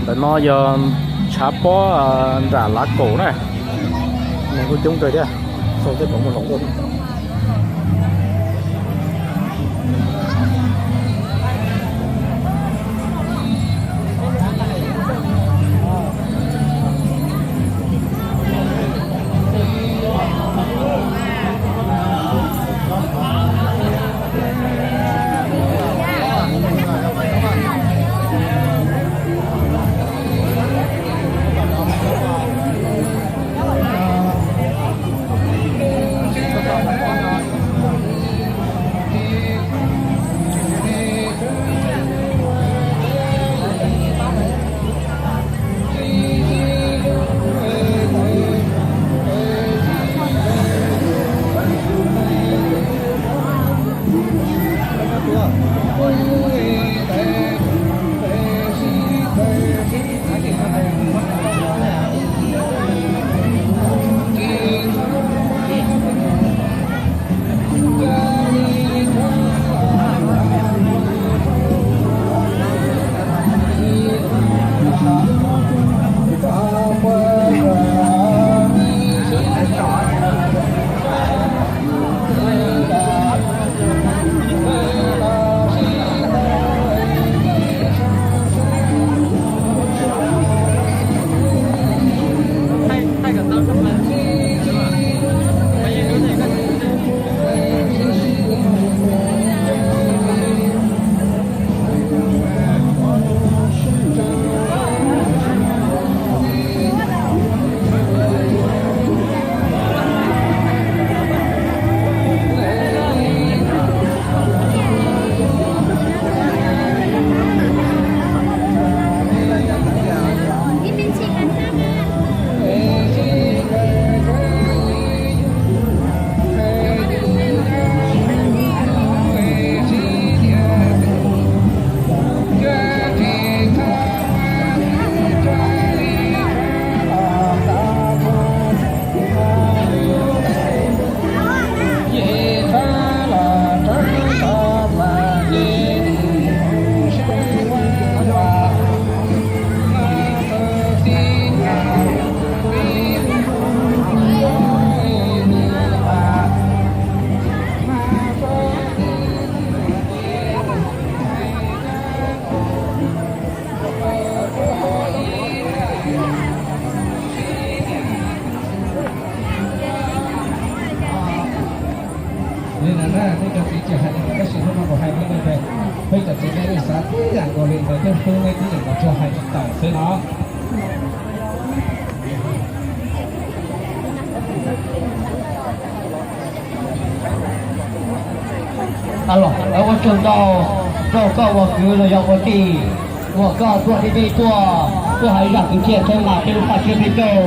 Ntawm no yog tshav pob nram Lav Kaum na, neeg kuj coob kawg thiab, xauj tej pom muaj hloov dua. Li no na, nej cov txiv tseem hais li ntawd tab sis hnub no kuv hais li no ces peb cov txiv nej yeej xav tib yam nkaus li ntawd thiab, hnub no nej tib yam nkaus tsuas hais tsis tawm xwb no. Ua tsaug ntau rau koj ua kwv los yog ua tij uas koj tuaj thiab peb tuaj, tuaj hais zam kwv txhiaj thoob mas peb lub paj tsiab peb caug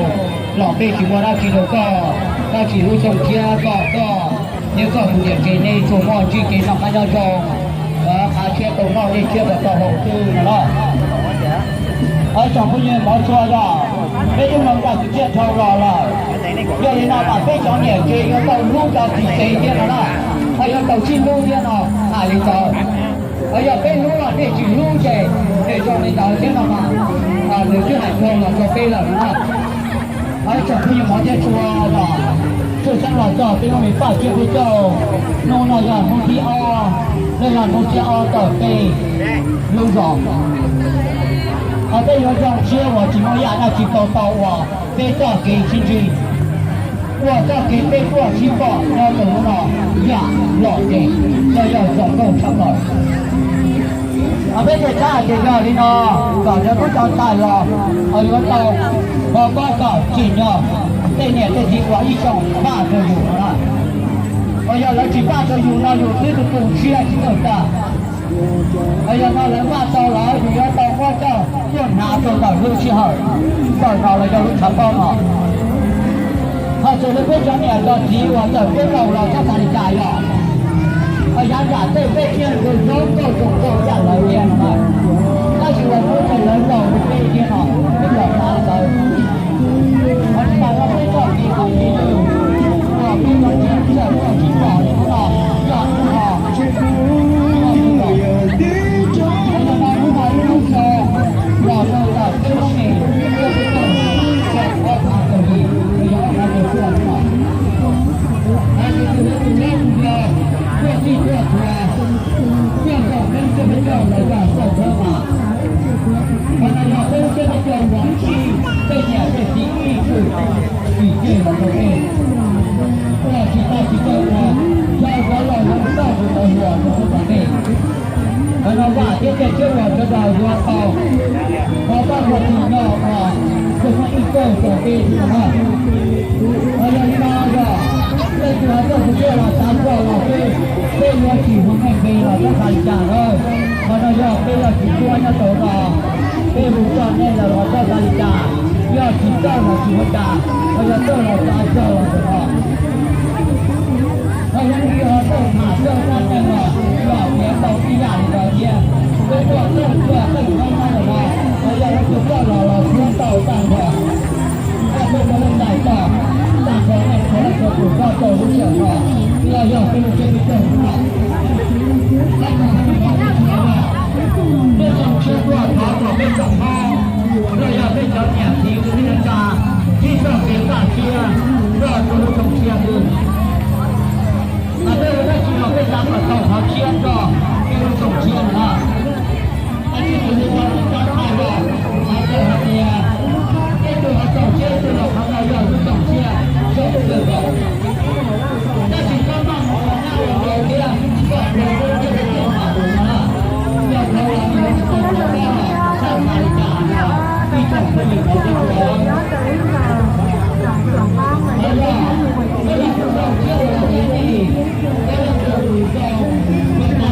los peb tsis muaj dab tsi rau koj, tab sis lub xyoo tshiab koj, koj thiab koj tus niam tsev nej tsuas muaj ntsib kev noj qab nyob zoo, qhav tshiab tau noj dej tshiab puas tau haus xwb no los. Tsoom phooj ywg mov tshua yog peb twb mus zam kwv txhiaj dhau los lawm, yog li no mas peb cov niam tsev yuav tau hlub cov txiv tsev thiab no na, ho yuav tau sib hlub thiab no, hais li ntawd. Ho yog peb hlub los nej tsis hlub ces nws zoo li ntawd thiab no mas, nws twb hais dhau los rau peb lawm no na. Tsoom phooj ywg mov thiab tshua los, tshwj xeeb los txog peb lub me paj tsiab peb caug, hnub no yog hnub thib ob, no yog hnub thib ob tawm peb lub zos. Ho peb yuav zoo siab uas tsis muaj yam dab tsi tau tau uas peb txoj kev sib ntsib, ua txoj kev peb tuaj sib pom nyob rau hnub no yam lom zem, no yog zoo nkauj tshaj plaws. Ho peb thiaj txhab hais tias yog li no, kom cov tub cov ntxhais los ho yuav tau ho pab kom tsim nyog tej niam tej txiv uas ib xyoos npaj rau yus no na. Ho yog lawv tsis npaj rau yus no yus twb tu tu siab tsis txawj tag. Ho yog no lawv npaj tau lawm yus yuav tau muab coj tuaj hnav rau ntawm lub sij hawm ntawm no los yog lub tshav pob no. Ho txawm li peb cov niam cov txiv uas txawm peb laus los txhob tas li cas yog, ho yav nram tej peb thiaj li zoo nkauj zoo nkauj yam lawv thiab no na. Tab sis uas hnub ntawd lawv laus li peb thiab no, peb los hnav lawv. Ho tsis tas no peb txoj kev haum kev cai uas peb tau tsim txom tau tsim pom li hnub no yog hnub no, hnub no hnub no ib hnub xyoo los rau ntawm peb Sawv daws yuav tau ho taj ua tim no uas tsis muaj ib txoj txoj kev no. Ho yog li no yog leej twg ho txawj tus tiaj los xav txog los peb, peb yuav tsis hu nej npe los txhob xav li cas na. Qhov no yog peb yog tsis tuaj nyob rau no, peb hu txog nej los txhob xav li cas, yog tsis txawj los tsis ua cas, ho yog txawj los xav txog los txog. Ho yog li ho txawj tham txawj txaj txawj los los piav tau ib yam li ntawd thiab. Peb tuaj txawj tuaj txawj khaub no los, ho yog leej twg txawj los los piav tau tag nrho. Koj tuaj muaj leej daim tog tag nrho nej txhua leej txhua tus koj tau lub sij hawm no, los yog peb lub siab peb txawj no. Peb tsoom tshiab tuaj thov kom peb tsoom Hmoob, los yog peb cov niam txiv kwv tij neej tsa, sib txoj kev kaj siab nrog rau lub tsoom tshiab twg. Mas peb ua dab tsi los peb xav kom tau qhov tshiab nrog peb lub tsoom tshiab no. Tab sis kuv yuav cov tub cov ntxhais los hais rau hais tias, ib tug ho txaus siab ib tug los qhov no yog lub tsoom tshiab txaus siab nkaus. Tab sis koj noj mov los nab los nkaus thiab, koj hluas nkauj thiab koj txawj tham lus no, yog thaum los mus tsis tau txog koj los txhob xav li cas, ib tsoom phooj ywg txhua tus. Los yog, los yog tus txaus siab los tus nej, los yog tus txaus, tus txaus, tus txaus,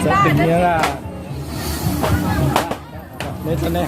Txawm tim niag a, neb txog ne.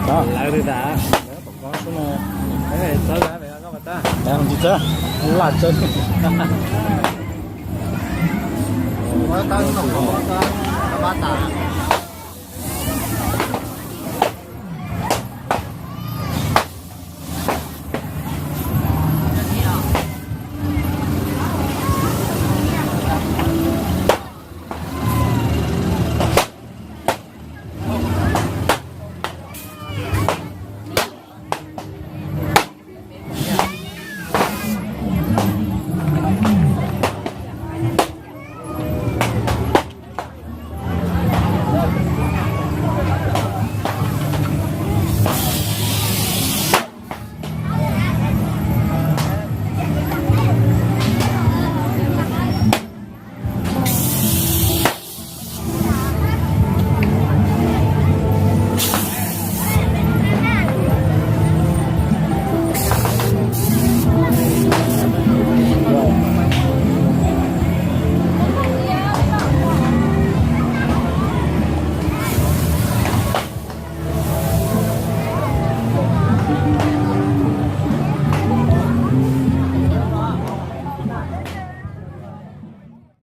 Lawv twb tas, lawv pom kov xwb no. Txawb, txawb, laj txawb.